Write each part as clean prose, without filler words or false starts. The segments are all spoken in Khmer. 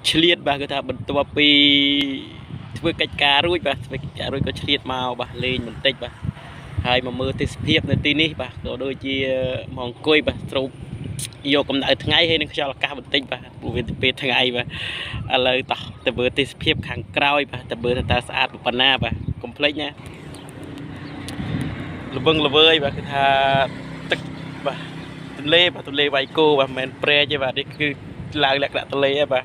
ឆ្លៀតបាទគឺថាបន្ទាប់ពីធ្វើកិច្ចការរួចបាទធ្វើកិច្ចការរួចក៏ឆ្លៀតមកបាទលេងបន្តិចបាទហើយមកមើលទេសភាពនៅទីនេះបាទក៏ដូចជាមកអង្គុយបាទស្រូបយកកម្ដៅថ្ងៃហើយនឹងខ្យល់អាកាសបន្តិចបាទព្រោះវាទៅពេលថ្ងៃបាទឥឡូវតោះទៅមើលទេសភាពខាងក្រោយបាទទៅមើលថាតើស្អាតប៉ុណ្ណាបាទកុំភ្លេចណាល្វឹងល្វើយបាទគឺថាទឹកបាទទន្លេបាទទន្លេវ៉ៃគោបាទមិនមែនព្រែកទេបាទនេះគឺឡើងលក្ខណៈទន្លេហ៎បាទ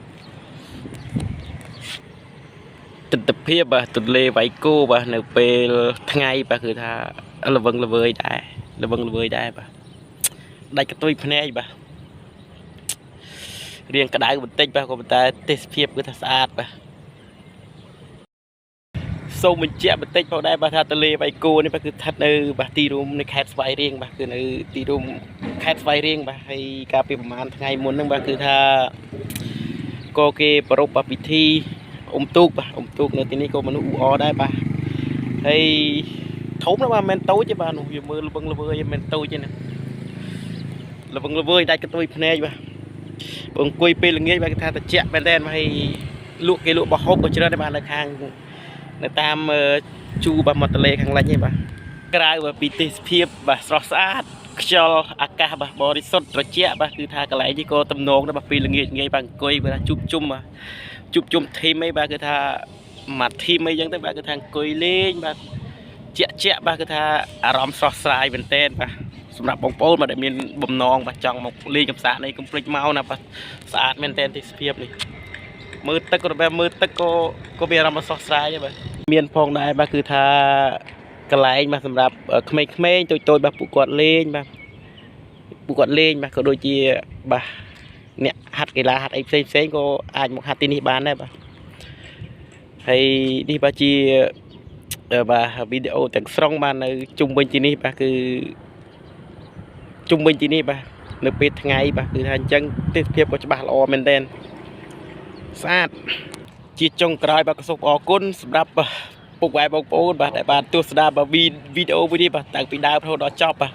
ទិដ្ឋភាពបាទទន្លេវ៉ៃគោបាទនៅពេលថ្ងៃបាទគឺថាល្វឹងល្វើយដែរល្វឹងល្វើយដែរបាទដាច់កន្ទុយភ្នែកបាទរៀងក្តៅបន្តិចបាទក៏ប៉ុន្តែទេសភាពគឺថាស្អាតបាទសូមបញ្ជាក់បន្តិចផងដែរបាទថាទន្លេវ៉ៃគោនេះបាទគឺស្ថិតនៅបាទទីរួមនៃខេត្តស្វាយរៀងបាទគឺនៅទីរួមខេត្តស្វាយរៀងបាទហើយកាលពីប្រហែលថ្ងៃមុនហ្នឹងបាទគឺថាក៏គេប្រារព្ធបាទពិធីអុំទូកបាទអុំទូកនៅទីនេះក៏មនុស្សអ៊ូអរដែរបាទហើយធំណាស់បាទមិនមែនតូចទេបាទនោះវាមើលល្វឹងល្វើយមិនមែនតូចទេណាល្វឹងល្វើយដាច់កន្ទុយភ្នែកបាទបើអង្គុយពេលល្ងាចបាទគេថាត្រជាក់មែនតើហើយលក់គេលក់បោះហូបក៏ច្រើនដែរបាទនៅខាងនៅតាមជួរបាទមាត់ទន្លេខាងលិចនេះបាទក្រៅបាទពីទេសភាពបាទស្រស់ស្អាតខ្យល់អាកាសបាទបរិសុទ្ធត្រជាក់បាទគឺថាកន្លែងនេះក៏ទំនងដែរបាទពេលល្ងាចងាយបាទអង្គុយបាទជួបជុំបាទជួបជុំ team អីបាទគឺថាមួយ team អីចឹងទៅបាទគឺថាអង្គុយលេងបាទជាក់ជាក់បាទគឺថាអារម្មណ៍ស្រស់ស្រាយមែនទែនបាទសម្រាប់បងប្អូនបាទដែលមានបំណងបាទចង់មកលេងកម្សាន្តនេះកុំភ្លេចមកណាបាទស្អាតមែនទែនទេសភាពនេះមើលទឹកក៏បែបមើលទឹកក៏ក៏មានអារម្មណ៍ស្រស់ស្រាយដែរបាទមានផងដែរបាទគឺថាកន្លែងបាទសម្រាប់ក្មេងៗតូចៗបាទពួកគាត់លេងបាទពួកគាត់លេងបាទក៏ដូចជាបាទអ្នកហាត់កីឡាហាត់អីផ្សេងផ្សេងក៏អាចមកហាត់ទីនេះបានដែរបាទហើយនេះបាទជាបាទវីដេអូទាំងស្រុងបាទនៅជុំវិញទីនេះបាទគឺជុំវិញទីនេះបាទនៅពេលថ្ងៃបាទគឺថាអញ្ចឹងទេសភាពក៏ច្បាស់ល្អមែនទែនស្អាតជាចុងក្រោយបាទក៏សូមអរគុណសម្រាប់ពុកម៉ែបងប្អូនបាទដែលបានទស្សនាបាទវីដេអូមួយនេះបាទតាំងពីដើមរហូតដល់ចប់បាទ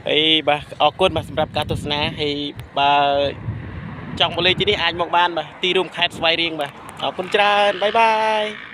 ហើយបាទអរគុណបាទសម្រាប់ការទស្សនាហើយបើចង់មកលេងទីនេះអាចមកបានបាទទីរួមខេត្តស្វាយរៀងបាទអរគុណច្រើន bye bye.